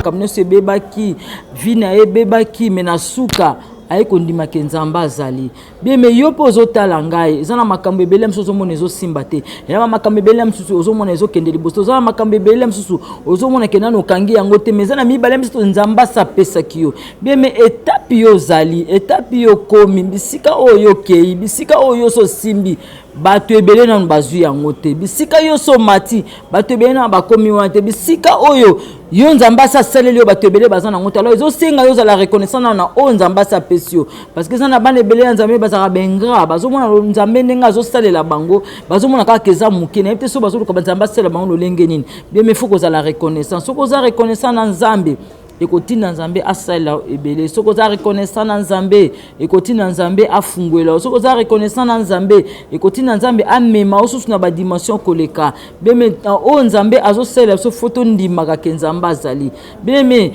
makambo nyonso ebebaki, vie na ye ebebaki, mais na suka aye kondima ke Nzambe azali. Bien mais yo mpe ozotala ngai, eza na makambo ebele mosusu ozomona ezosimba te, eza na makambo ebele mosusu ozomona ezokende liboso, oza na makambo ebele mosusu ozomona ke nano okangi yango te, mais eza na mibale mosusu Nzambe asapesaki yo. Bien mais etape yo ozali, etape yo okomi, bisika oyo yo okei, bisika oyo yo osimbi, bato ebele nano bazwi yango te. Bisika yo so omati, bato ebele nano bakomi wana te. Bisika oyo yo Nzambe asi asaleli yo, bato ebele baza nango te. Alors ezosenga yo ozala reconnaissant nano na oyo Nzambe asi apesi yo, parce que eza na bana ebele ya Nzambe bazalaka baingrat, bazomona Nzambe ndenge azosalela bango, bazomona kaka eza moke, nayebi te so bazoluka Nzambe asalela bango lolenge nini. Bien mais faut kozala reconnaissant. Soki oza reconnaissant na Nzambe, ekotinda Nzambe asalela ebele. Soki oza reconnaissant na Nzambe, ekotinda Nzambe afungwela yo. Soki oza reconnaissant na Nzambe, ekotinda Nzambe amema yo susu na badimension koleka. Bien oyo Nzambe azosalela biso, faut tondimaka ke Nzambe azali. Bien mais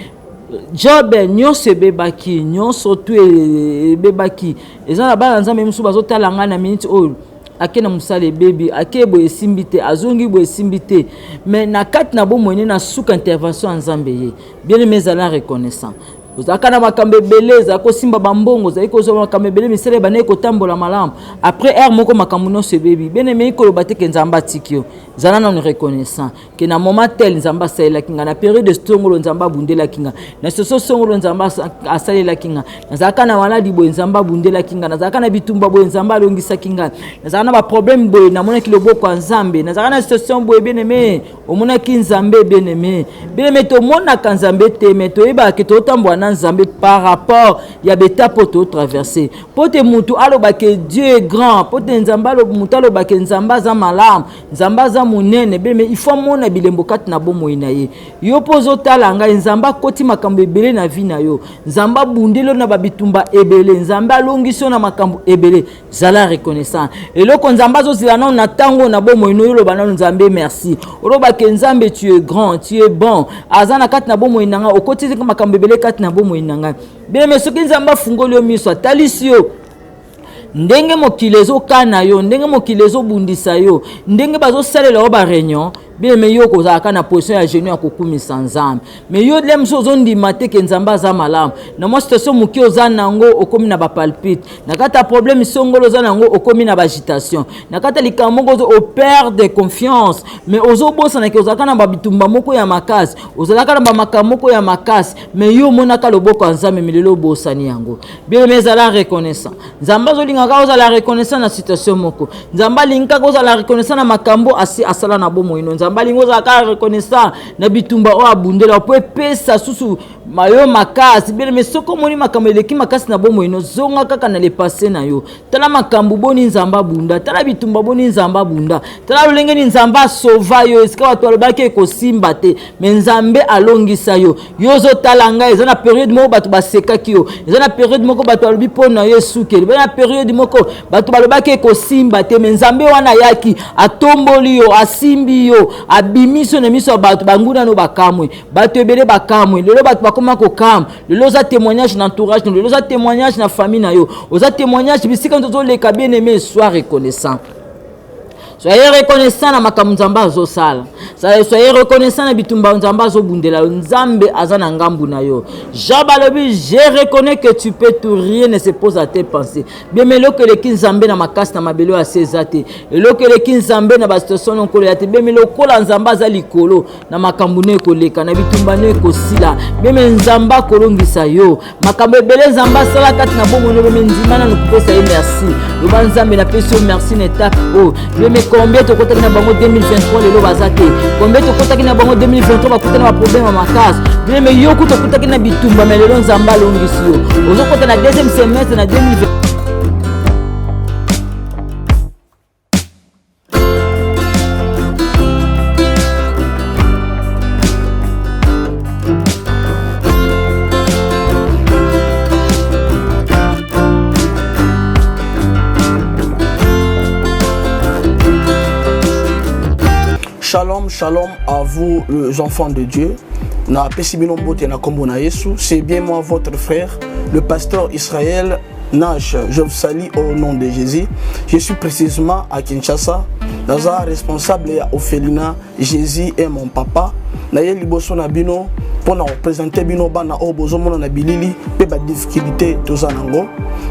Job nyonso ebebaki, nyonso tu ebebaki. Eza na bana Nzambe mosusu bazotala ngai na miniti oyo, ake na mosala ebebi, ake boye esimbi te, azongi boye esimbi te, mais na kati na bomoi ne, na suka intervention ya Nzambe ye. Bien aimé, ezala reconnaissant. Ozalaka na makambo ebele, ezala kosimba bambongo, ozali kozwa makambo ebele, misala ebandaki kotambola malamu, après heure moko makambo nyonso ebebi. Bien aimé, koloba te ke Nzambe atiki yo. Zala nano reconnaissant ke na moment tel Nzambe asalelaki nga, na période songolo Nzambe abundelaki nga, na soso songolo Nzambe asalelaki nga, nazalaka na maladi boye, Nzambe abundelaki nga, nazalaka na bitumba boye, Nzambe alongisaki nga, nazalaka na baproblème boye, namonaki loboko ya Nzambe, nazalaka na situation boye. Bien aimé, omonaki Nzambe. Bien aimé, bien aimé, tomonaka Nzambe te, mais toyebaka ke totambola na Nzambe par rapport ya baétape oyo totraverse. Mpo te motu alobake Dieu est grand, mpo te Nzambe, motu alobake Nzambe aza malamu, Nzambe aza monene, bien aimé, il faut amona bilembo kati na bomoi na ye. Yo mpo ozotala ngai, Nzambe akoti makambo ebele na vie na yo, Nzambe abundeli yo na babitumba ebele, Nzambe alongisi yo na makambo ebele. Zala reconnaissant. Eloko Nzambe azozela nano na ntango na bomoi no, oloba nano Nzambe merci, olobake Nzambe tu es grand, tu es bon, aza na kati na bomoi na ngai, okoti makambo ebele kati na bomoi na ngai. Bien aimé, soki Nzambe afungoli yo miso, atalisi yo ndenge mokili ezokana yo, ndenge mokili ezobundisa yo, ndenge bazosalela yo baréunion, bien aimé, yo kozalaka na position ya genou ya kokumisa Nzambe. Mais yo le mosusu ozondima te ke Nzambe aza malamu. Na mwa situation moke oza nango, okomi na bapalpite. Na kati ya problème songolo oza nango, okomi na baagitation. Na kati ya likambo moko, operdre confiance, mais ozobosana ke ozalaka na babitumba moko ya makasi, ozalaka na bamakambo moko ya makasi, mais yo omonaka loboko ya Nzambe, mais lelo obosani yango. Bien aimé, ezala reconnaissant. Nzambe azolingaka ozala reconnaissant na situation moko. Nzambe alingi kaka ozala reconnaissant na makambo asi asala na bomoi no. Nzambe alingi ozala kaka reconnaissant na bitumba oyo abundela, po epesa susu mayo makasi. Bien aimé, soki omoni makambo eleki makasi na bomoi no, zonga kaka na le passé na yo. Tala makambo boni Nzambe abunda, tala bitumba boni Nzambe abunda, tala lolenge nini Nzambe asauva yo esika bato balobaki ekosimba te, mais Nzambe alongisa yo. Yo ozotala ngai, eza na période moko bato basekaki yo, eza na période moko bato balobi mpo na yo esukeli, eza na période moko bato balobaki ekosimba te, mais Nzambe wana ayaki, atomboli yo, asimbi yo, abimisi yo na miso ya bato. Banguna no bakamwe, bato ebele bakamwe. Lelo bato bakoma kokamwa. Lelo oza témoignage na entourage, lelo oza témoignage na famille na yo, oza témoignage bisika nyonso ozoleka. Bien aimé, sois reconnaissant. Soyez reconnaissant na makambo Nzambe azosala. Soyez reconnaissant na bitumba Nzambe azobundela yo. Nzambe aza na ngambu na yo. Job alobi: "Je reconnais que tu peux tout, rien ne s'oppose à tes pensées." Bien, eloko eleki Nzambe na makasi na mabele oyo ase eza te. Eloko eleki Nzambe na basituation na nkolo ya te. Bien, lokola Nzambe aza likolo na makambo no, ekoleka na bitumba no, ekosila. Bien, Nzambe akolongisa yo. Makambo ebele Nzambe asala kati na bomoi no, bien, ndima nanu kopesa ye merci. Loba: "Nzambe, napesi yo merci na étape oyo." Bien, combien tokotaki na bango 2023, lelo baza te? Combien tokotaki na bango 2023, bakutani na baproblème ya makasi? Bien, yo kuta okutaki na bitumba, mais lelo Nzambe alongisi yo, ozokota na deuxième semestre na 2020. Shalom, shalom à vous les enfants de Dieu. Na pesi bino mbote na kombo na Yesu. C'est bien moi votre frère, le pasteur Israël Nash. Je vous salue au nom de Jésus. Je suis précisément à Kinshasa. Naza responsable ya orphelinat Jésus est mon papa. Na ye liboso na bino mpo na kopresente bino bana oyo bozomona na bilili mpe badifficulté toza nango.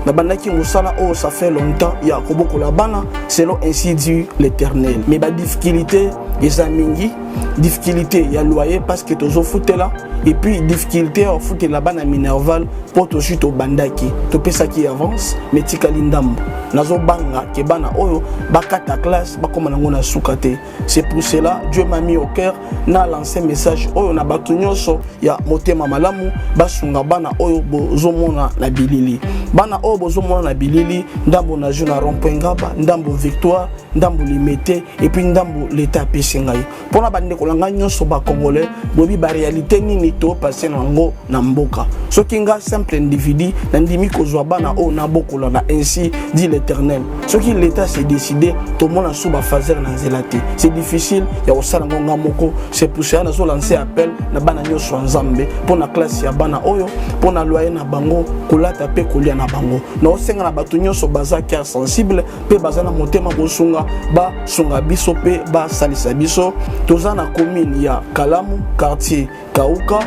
Nabandaki mosala oyo ça fait longtemps ya kobokola bana selon ainsi dit l'Éternel, mais badifficulté eza mingi. Difficulté ya loyer parce que tozofutela, et puis difficulté ya kofutela bana minerval mpo tozwi, tobandaki, topesaki avance mais tikali ndambo. Nazobanga ke bana oyo bakata classe, bakóma nango na suka te. C'est pour cela Dieu m'a mis au cœur na lancer message oyo na bato nyonso ya motema malamu, basunga bana oyo bozomona na bilili. Bana oyo bozomona na bilili, ndambo nazwi na rond-point Ngaba, ndambo Victoire, ndambo Limete, et puis ndambo leta apesi ngai. Mpona bandeko na ngai nyonso bacongolais, boyebi baréalité nini topase nango na mboka. Soki nga simple individu nandimi kozwa bana oyo nabokola na ainsi dit l'Éternel, soki l'État s'est décidé, tomona su bafaser na nzela te, c'est difficile ya kosala yango nga moko. C'est pour cela nazolancer appel na bana nyonso ya Nzambe mpo na classe ya bana oyo, mpo na loyer na bango, kolata mpe kolia na bango. Naosenga na bato nyonso baza cœur sensible mpe baza na motema kosunga, basunga biso mpe basalisa biso. Toza na commune ya Kalamu, quartier Kauka,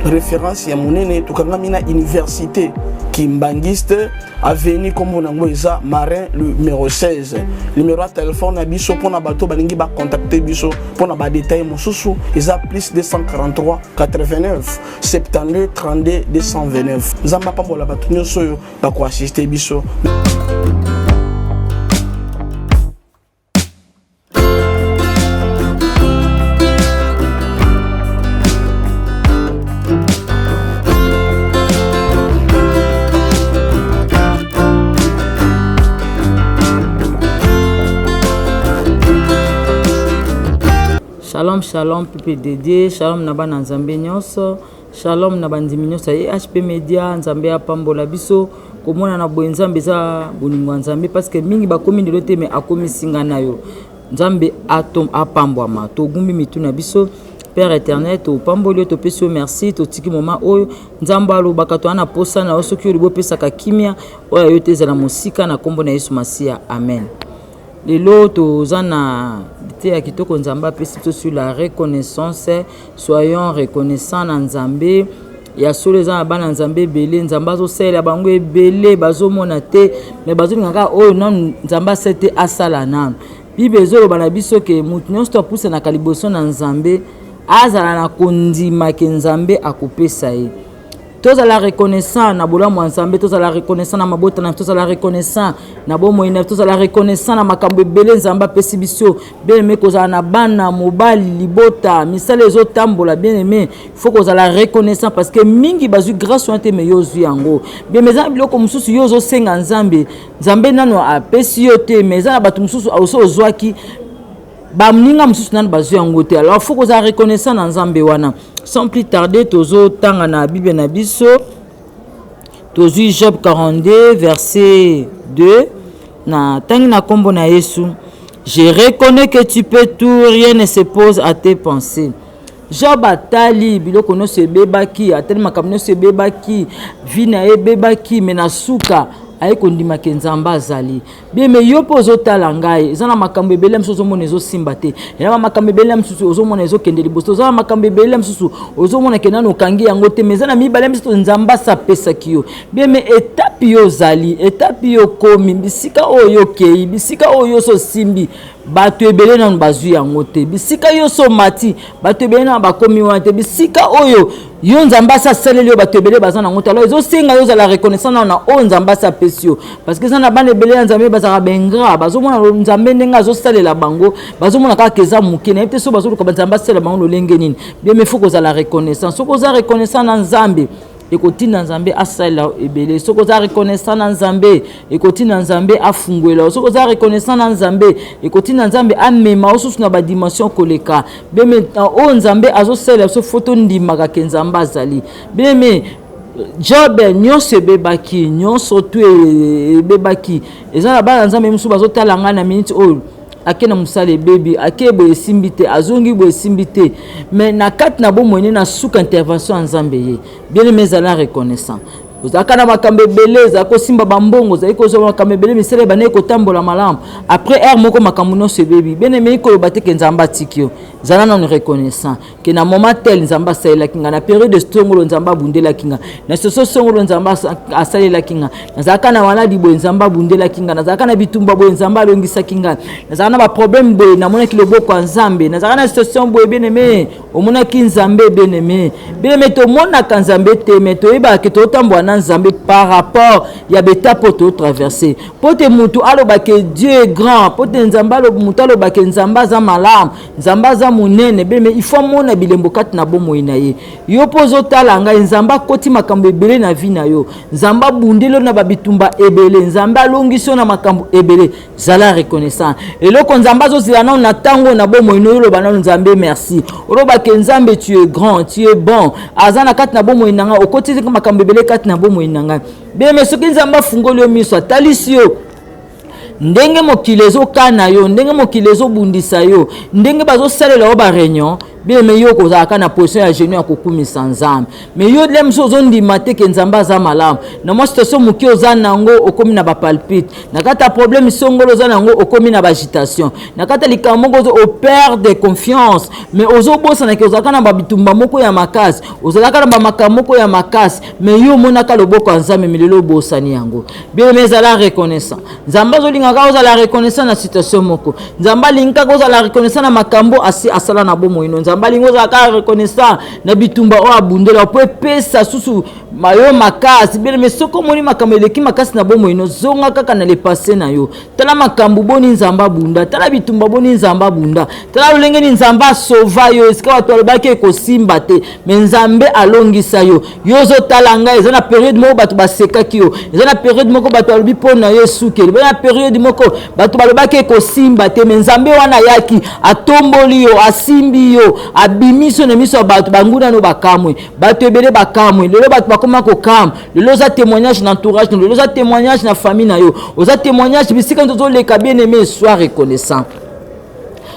référence ya monene. Tokangami na université Kimbangiste, avenue nkombo nango eza Marin numéro 16. Numéro ya telefone na biso mpona bato balingi bacontacte biso mpona badetail mosusu eza plus 243 89 72 32 229. Nzambe apambola bato nyonso oyo bakoassiste biso. Shalom, shalom peuple de Dieu, shalom na bana Nzambe nyonso, shalom na bandimi nyonso ya EHP Media. Nzambe apambola biso. Komona na boye Nzambe eza bolingo ya Nzambe, parce que mingi bakomi lelo te, mais akomi singa na yo. Nzambe atom apambwama. Togumbi mitu na biso. Père éternel, topamboli yo, topesi yo merci. Totiki moma oyo Nzambe alobaka, toza na posa na yo. Soki olobi, opesaka kimia oyo yo te, ezala mosika na nkombo na Yesu Masiya, amen. Lelo toza na te ya kitoko Nzambe apesi biso sur la reconnaissance. Soyons reconnaissants na Nzambe. Ya solo, eza na bana Nzambe ebele, Nzambe azosalela bango ebele, bazomona te, mais bazolinga kaka oyo nanu Nzambe asali te, asala nanu. Bible ezoloba na biso ke motu nyonso to apusanaka liboso na Nzambe, azala na kondima ke Nzambe akopesa ye. Tozala reconnaissant na bolamu ya Nzambe, tozala reconnaissant na mabota na, tozala reconnaissant na bomoi na, tozala reconnaissant na makambo ebele Nzambe apesi biso. Bien aimé, kozala na bana, mobali, libota, misala ezotambola, bien aimé, faut kozala reconnaissant, parce que mingi bazwi grâce wana te, mais yo ozwi yango. Bien, eza na biloko mosusu yo ozosenga Nzambe, Nzambe nano apesi yo te, mais eza na bato mosusu oso ozwaki, baninga mosusu nano bazwi yango te. Alors faut kozala reconnaissant na Nzambe wana. Sans plus tarder, tozotanga na Bible na biso. Tozwi Job 42 verset 2. Na ntangi na nkombo na Yesu: "Je reconnais que tu peux tout, rien ne s'oppose à tes pensées." Job atali biloko nyonso ebebaki, atali makambo nyonso ebebaki, vie na ye ebebaki, mais na suka aye kondimaka Nzambe azali. Bien, mais yo mpe ozotala ngai, eza na makambo ebele mosusu ozomona ezosimba te, eza na makambo ebele mosusu ozomona ezokende liboso, eza na makambo ebele mosusu ozomona ke nano okangi yango te, mais eza na mibale misusu Nzambe asapesaki yo. Bien, mais etape yo ozali, etape yo okomi, bisika oyo yo okei, bisika oyo yo so osimbi, bato ebele nano bazwi yango te. Bisika yo so omati, bato ebele nano bakomi wana te. Bisika oyo yo Nzambe asi asaleli yo, bato ebele baza nango te. Alors ezosenga yo ozala reconnaissant nano na oyo Nzambe asi apesi yo, parce que eza na bana ebele ya Nzambe bazalaka baingrat. Bazomona Nzambe ndenge azosalela bango, bazomona kaka eza moke. Nayebi te so bazoluka Nzambe asalela bango lolenge nini. Bien, mais faut kozala reconnaissant. Soki oza reconnaissant na Nzambe, ekotinda Nzambe asalela ebele. Soki oza reconnaissant na Nzambe, ekotinda Nzambe afungwela. Soki oza reconnaissant na Nzambe, ekotinda Nzambe amema osusu na badimension koleka. Bien, oyo Nzambe azosalela biso, faut tondimaka ke Nzambe azali. Bien, Job nyonso ebebaki, nyonso tu ebebaki. Eza na bana Nzambe mosusu bazotala ngai na miniti oyo, ake na mosala ebebi, ake boye esimbi te, azongi boye esimbi te, mais na kati na bomoi ne, na suka intervention ya Nzambe ye. Bien aimé, ezala reconnaissant. Ozalaka na makambo ebele, ozalaki kosimba bambongo, ozalaki kozwa makambo ebele, misala ebandaki kotambola malamu. Après heure moko, makambo nyonso ebebi. Bien-aimé, koloba te ke Nzambe atiki yo. Zala nano reconnaissant ke na moment tel, Nzambe asalelaki nga, na période songolo, Nzambe abundelaki nga, na soso songolo, Nzambe asalelaki nga, nazalaka na maladi boye, Nzambe abundelaki nga, nazalaka na bitumba boye, Nzambe alongisaki nga, nazalaka na baproblème boye, namonaki loboko ya Nzambe, nazalaka na situation boye. Bien-aimé, omonaki Nzambe. Bien-aimé, bien-aimé, tomonaka Nzambe te, mais toyebaka ke totambola na Nzambe par rapport ya baétape oyo totraverse. Mpo te motu alobake Dieu est grand, mpo te Nzambe, motu alobake Nzambe aza malamu, Nzambe aza monene, bien-aimé, il faut amona bilembo kati na bomoi na ye. Yo mpo ozotala ngai, Nzambe akoti makambo ebele na vie na yo, Nzambe abundeli yo na babitumba ebele, Nzambe alongisi yo na makambo ebele. Zala reconnaissant. Eloko Nzambe azozela nano na ntango na bomoi no, oloba nano Nzambe merci, olobake Nzambe, tu es grand, tu es bon, aza na kati na bomoi na ngai, okoti makambo ebele kati na bomoi na ngai. Bien-aimé, soki Nzambe afungoli yo miso, atalisi yo ndenge mokili ezokana yo, ndenge mokili ezobundisa yo, ndenge bazosalela yo baréunion, bien-aimé, yo kozalaka na position ya genou ya kokumisa Nzambe. Mais yo le mosusu ozondima te ke Nzambe aza malamu. Na mwa situation moke oza nango, okomi na bapalpite. Na kati ya problème songolo oza nango, okomi na baagitation. Na kati ya likambo moko, operdre confiance. Mais ozobosanaki ozalaka na babitumba moko ya makasi, ozalaka na bamakambo moko ya makasi, mais yo omonaka loboko ya Nzambe, mais lelo obosani yango. Bien-aimé, ezala reconnaissant. Nzambe azolingaka ozala reconnaissant na situation moko. Nzambe alingi kaka ozala reconnaissant na makambo asi asala na bomoi no. Nzambe alingi ozala kaka reconnaissant na bitumba oyo abundela, po epesa susu mayo makasi. Bien-aimé, soki omoni makambo eleki makasi na bomoi no, zonga kaka na le passé na yo. Tala makambo boni Nzambe abunda, tala bitumba boni Nzambe abunda, tala lolenge nini Nzambe asauva yo esika bato balobaki ekosimba te, mais Nzambe alongisa yo. Yo ozotala ngai, eza na période moko bato basekaki yo, eza na période moko bato balobi mpo na yo esukeli, eza na période moko bato balobaki ekosimba te, mais Nzambe wana ayaki, atomboli yo, asimbi yo, abimisi yo na miso ya bato. Banguna no bakamwe, bato ebele bakamwe. Lelo bato bakoma kokamwa. Lelo oza témoignage na entourage, lelo oza témoignage na famille na yo, oza témoignage bisika nyonso ozoleka. Bien aimé, sois reconnaissant.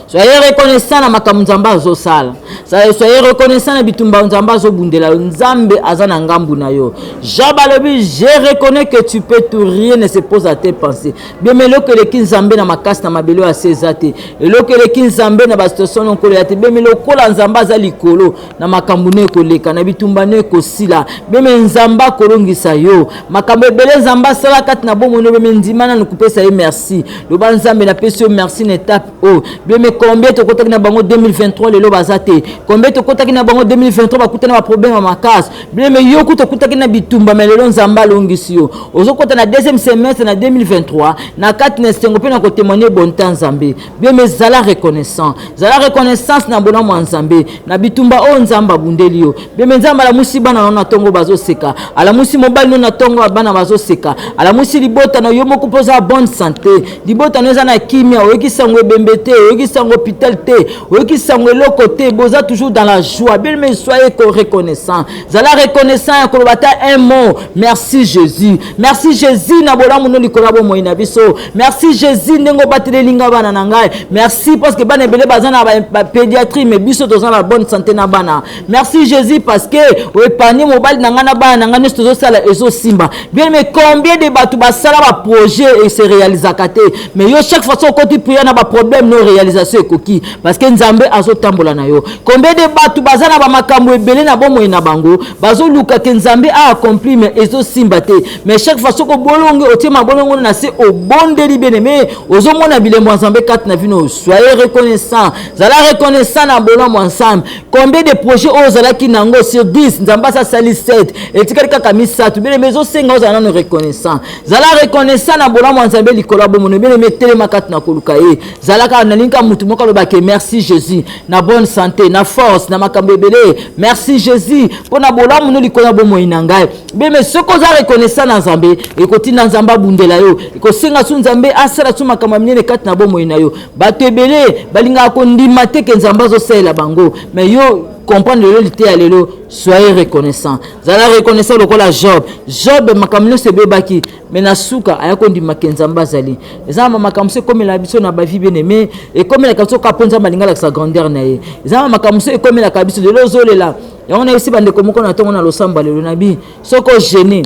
Soyez reconnaissant na makambo Nzambe azosala. Soyez reconnaissant na bitumba Nzambe azobundela yo. Nzambe aza na ngambu na yo. Job alobi: "Je reconnais que tu peux tout, rien ne s'oppose à tes pensées." Bien, eloko eleki Nzambe na makasi na mabele oyo ase eza te. Eloko eleki Nzambe na basituation lonkolo ya te. Bien, lokola Nzambe aza likolo na makambo no, ekoleka na bitumba no, ekosila. Bien, Nzambe akolongisa yo. Makambo ebele Nzambe asala kati na bomoi no. Bien, ndima nanu kopesa ye merci. Loba: "Nzambe, napesi yo merci na étape oyo." Bien, combien tokotaki na bango 2023, lelo baza te? Combien tokotaki na bango 2023, bakutani baproblème ya makasi? Bien, yo kuta okutaki na bitumba, mais lelo Nzambe alongisi yo. Ozokota na deuxième semestre na 2023 na kati na esengo mpe na kotémoigne bonté ya Nzambe. Bien, zala reconnaissant, zala reconnaissance na bolamu ya Nzambe, na bitumba oyo Nzambe abundeli yo. Bien, Nzambe alamusi bana no na ntongo, bazoseka. Alamusi mobali no na ntongo, bana bazoseka. Alamusi libota na yo moko mpo oza bonne santé, libota no eza na kimia. Oyoki sango ebembe te, oyoki sango hôpital te, oyoki sango eloko te, boza toujours dans la joie. Bien mais soyez reconnaissant. Zala reconnaissant ya koloba ata un mot: "Merci Jésus, merci Jésus na bolamu no likolo ya bomoi na biso. Merci Jésus ndenge obateleli nga bana na ngai. Merci parce que bana ebele baza na bapédiatrie, mais biso toza na bonne santé na bana. Merci Jésus parce que oépargne mobali na ngai na bana na ngai nyonso, tozosala, ezosimba." Bien, mais combien de bato basala baprojet ese réalisaka te? Mais yo, chaque fois so okoti prière na baproblème no, réalisation ekoki, parce que Nzambe azotambola na yo. Combien de bato baza na bamakambo ebele na bomoi na bango, bazoluka ke Nzambe aaccomplir, mais ezosimba te? Mais chaque fois soki obolongi, otie mabolongo na se, obondeli, bien aimé, ozomona bilembo ya Nzambe kati na bino. Soyez reconnaissant, zala reconnaissant na bolamu ya Nzambe. Combien de projet oyo ozalaki nango, sur 10, Nzambe asasali 7, etikali kaka misato? Bien aimé, ezosenga ozala nano reconnaissant. Zala reconnaissant na bolamu ya Nzambe likolo ya bomoi. Bien aimé, etelema kati na koluka ye. Zala kaka, nalingi kaka motu moko alobake: "Merci Jésus na bonne santé, na force, na makambo ebele. Merci Jésus mpo na bolamu no likolo ya bomoi na ngai." Bien, soki oza reconnaissant na Nzambe, ekotinda Nzambe abundela yo, ekosenga su Nzambe asala su makambo ya minene kati na bomoi na yo. Bato ebele balingaka kondima te ke Nzambe azosalela bango, mais yo comprendre lelo liteya lelo: soyez reconnaissant. Zala reconnaissant lokola Job. Job, makambo nyonso ebebaki, mais na suka aya kondimaka Nzambe azali. Eza na makambo so ekomela biso na bavie, bien aimé, ekomelaka biso kaka mpo Nzambe alingi alakisa grandeur na ye. Eza na makambo so ekomelaka biso lelo, ozolela yango. Nayebisi bandeko moko na ntongo na losambo lelo na bi: soki ojeûner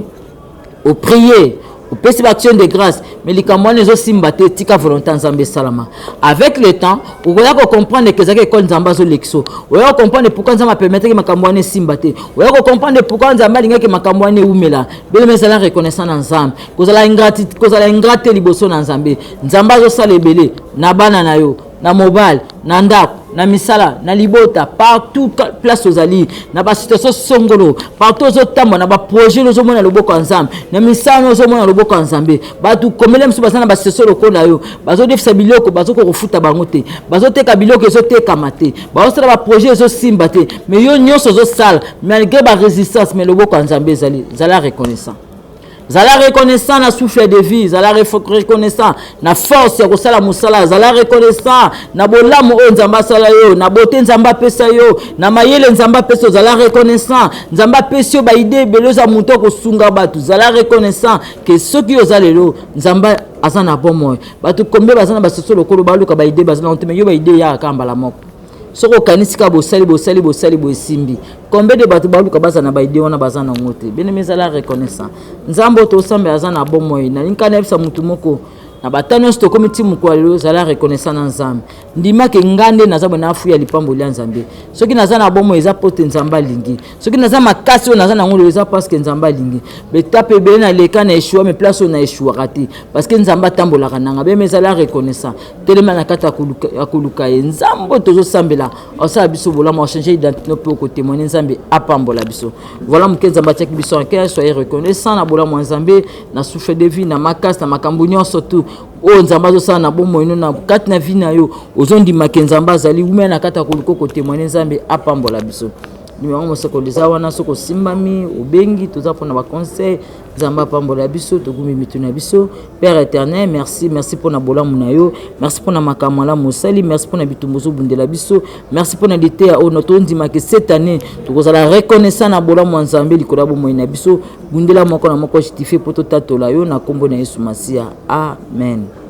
Oprier, opesi baaction de grâce, mais likambo wana ezosimba te. Tika volonté ya Nzambe esalama. Avec le temps, okoya kocomprendre ke ezalaki ekole Nzambe azolekisa. Oya kocomprendre pourquoi Nzambe apermettaki makambo wana esimba te. Oya kocomprendre pourquoi Nzambe alingaki makambo wana ewumela. Belema, ezala reconnaissant na Nzambe. Kozala ingratitude, kozala ingrat te liboso na Nzambe. Nzambe azosala ebele na bana na yo, na mobali, na ndako, na misala, na libota, partout place ozali, na basituation songolo, partout ozotambola, na baprojet ozomona loboko ya Nzambe, na misala ozomona loboko ya Nzambe. Bato komele mosusu baza na basituation lokola yo, bazodefisa biloko, bazokoka kofuta bango te, bazoteka biloko, ezotekama te, bazosala baprojet, ezosimba te. Mais yo, nyonso ozosala malgré barésistance, mais loboko ya Nzambe ezali. Zala reconnaissant, zala reconnaissant na souffle de vie, zala reconnaissant na force ya kosala mosala, zala reconnaissant na bolamu oyo Nzambe asala yo, na bote Nzambe apesa yo, na mayele Nzambe apesa yo. Zala reconnaissant, Nzambe apesi yo baidées ebele, oza moto akosunga bato. Zala reconnaissant ke soki oza lelo, Nzambe aza na bomoi. Bato kombe baza na basoso lokolo, baluka baidées, baza na te, mais yo baidées eyaka kaka mbala moko. Soki okanisi kaka, bosali, bosali, bosali, boesimbi. Combien de bato baluka, baza na baidées wana, baza nango te? Bien-aimé, ezala reconnaissant. Nzambe oyo tosambela aza na bomoi. Nalingi kaka nayebisa motu moko na bata nyonso tokomi ti mokolo ya lelo, ezala reconnaissant na Nzambe. Ndimake nga nde naza boye, nafuya lipamboli ya Nzambe. Soki naza na bomoi, eza po te Nzambe alingi. Soki naza makasi oyo naza nango lelo, eza parce que Nzambe alingi. Betape ebele naleka na échouer, mais place oyo na échouaka te, parce que Nzambe atambolaka nanga. Beme, ezala reconnaissant. Telema na kati ya koluka ye. Nzambe oyo tozosambela asala biso bolamu, achange identité mpe okotémoigne. Nzambe apambola biso. Voilà moke Nzambe atiaki biso en cœur. Soyez reconnaissant na bolamu ya Nzambe, na souffle de vie, na makasi, na makambo nyonso tu oyo Nzambe azosala na bomoi no, na kati na vie na yo. Ozondimaka Nzambe azali, wumela na kati ya koluka, okotémoigne. Nzambe apambola biso. Numéro mosakoli eza wana. Soki osimbami, obengi, toza mpona baconseil. Nzambe apambola biso. Togumbi mitu na biso. Père éternel, merci, merci mpona bolamu na yo, merci mpona makambo malamu osali, merci mpona bitumba ozobundela biso, merci mpona liteya oyo. Tondimaka cette année tokozala reconnaissant na bolamu ya Nzambe likolo ya bomoi na biso. Bundela moko na moko, justifie mpo totatola yo na nkombo na Yesu Masiya. Amen.